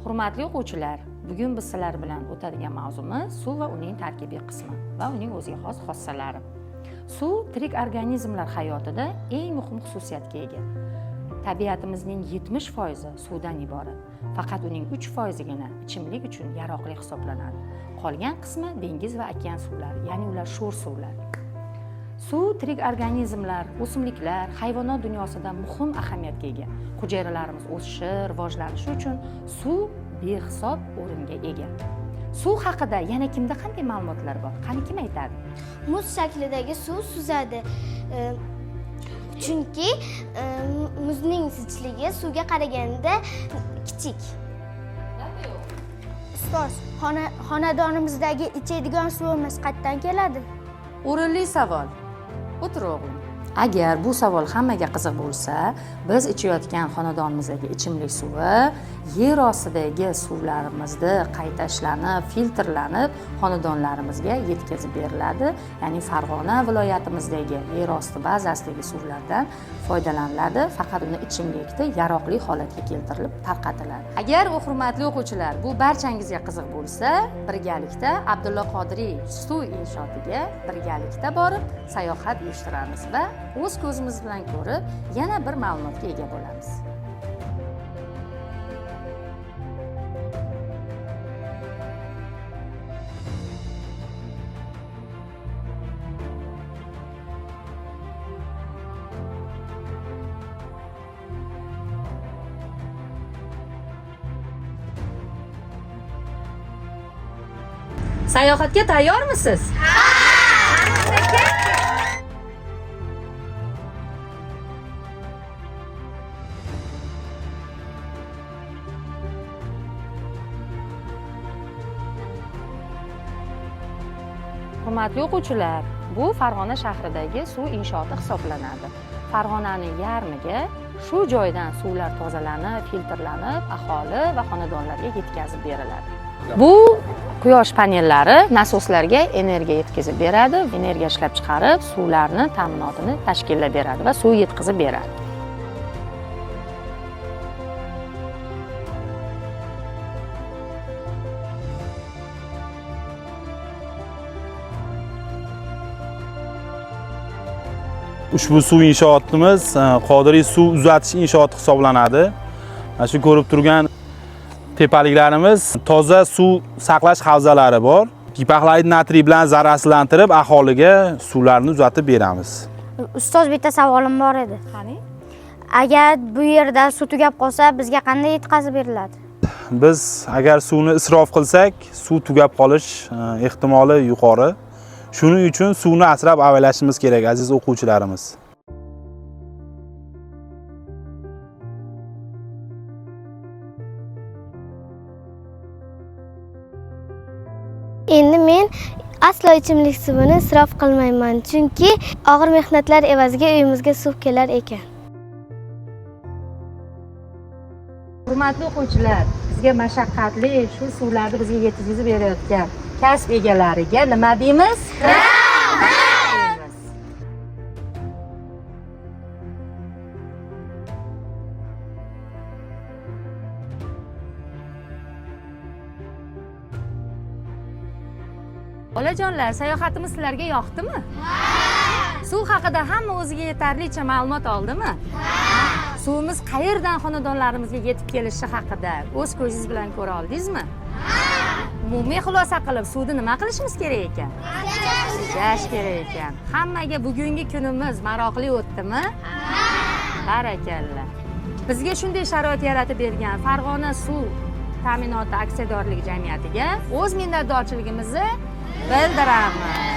Hurmatli o'quvchilar, bugun biz sizlar bilan o'tadigan mavzumiz suv va uning tarkibiy qismi va uning o'ziga xos xossalari. Suv tirik organizmlar hayotida eng muhim xususiyatga ega. Tabiatimizning 70% suvdan iborat. Faqat uning 3%gina ichimlik uchun yaroqli hisoblanadi. Qolgan qismi dengiz va okean suvlari, ya'ni ular sho'r suvlar. Suv tirik organizmlar, o'simliklar, hayvonot dunyosida muhim ahamiyatga ega. Hujayralarimiz o'sishi, rivojlanishi uchun suv behisob o'ringa ega. Suv haqida yana kimda qanday ma'lumotlar bor? Qani, kim aytadi? Muz shaklidagi suv suzadi. Chunki muzning zichligi suvga qaraganda kichik. Ustoz, xonadonimizdagi ichadigan suvimiz qayerdan keladi? O'rinli savol. O'tir, o'g'lim. Agar bu savol hammaga qiziq bo'lsa, biz ichayotgan xonadonimizdagi ichimlik suvi yer ostidagi suvlarimizni qayta ishlanib, filtrlanib xonadonlarimizga yetkazib beriladi. Ya'ni Farg'ona viloyatimizdagi yer osti bazasidagi suvlardan foydalaniladi, faqat uni ichimlikda yaroqli holatga keltirilib tarqatiladi. Agar u, hurmatli o'quvchilar, bu barchangizga qiziq bo'lsa, birgalikda Abdulla Qodiriy suv inshootiga birgalikda borib sayohat uyushtiramiz va o'z ko'zimiz bilan ko'rib yana bir ma'lumotga ega bo'lamiz. Sayohatga tayyormisiz? Ha! Hurmatli o'quvchilar, bu Farg'ona shahridagi suv inshooti hisoblanadi. Farg'onani yarmiga shu joydan suvlar tozalanib, filtrlanib, aholi va xonadonlarga yetkazib beriladi. Bu quyosh panellari nasoslarga energiya yetkazib beradi, energiya ishlab chiqarib, suvlarni ta'minotini tashkillab beradi va suv yetkazib beradi. Ushbu suv inshootimiz Qodiriy suv uzatish inshooti hisoblanadi. Mana shu ko'rib turgan tepaliklarimiz toza suv saqlash havzalari bor. Gipoxlorid natriy bilan zararsizlantirib aholiga suvlarni uzatib beramiz. Ustoz, bitta savolim bor edi. Qani? Agar bu yerda suv tugab qolsa, bizga qanday yetkazib beriladi? Biz agar suvni isrof qilsak, suv tugab qolish ehtimoli yuqori. Shuning uchun suvni asrab avaylashimiz kerak, aziz o'quvchilarimiz. Endi men aslo ichimlik suvini isrof qilmayman, chunki og'ir mehnatlar evaziga uyimizga suv kelar ekan. Hurmatli o'quvchilar, bizga mashaqqatli shu suvlarni bizga yetkazib berayotgan kasb egalariga nima deymiz? Rahmat! Bolajonlar, sayohatimiz sizlarga yoqdimi? Ha! Suv haqida hamma o'ziga yetarlicha ma'lumot oldimi? Ha! Suvimiz qayerdan xonadonlarimizga yetib kelishi haqida o'z ko'zingiz bilan ko'ra oldingizmi? Ha! Umumiy xulosa qilib, suvni nima qilishimiz kerak ekan? Tejash kerak ekan. Hammaga bugungi kunimiz maroqli o'tdimi? Ha! Barakalla. Bizga shunday sharoit yaratib bergan Farg'ona suv ta'minoti aksiyadorlik jamiyatiga o'z minnatdorchiligimizni bildiramiz.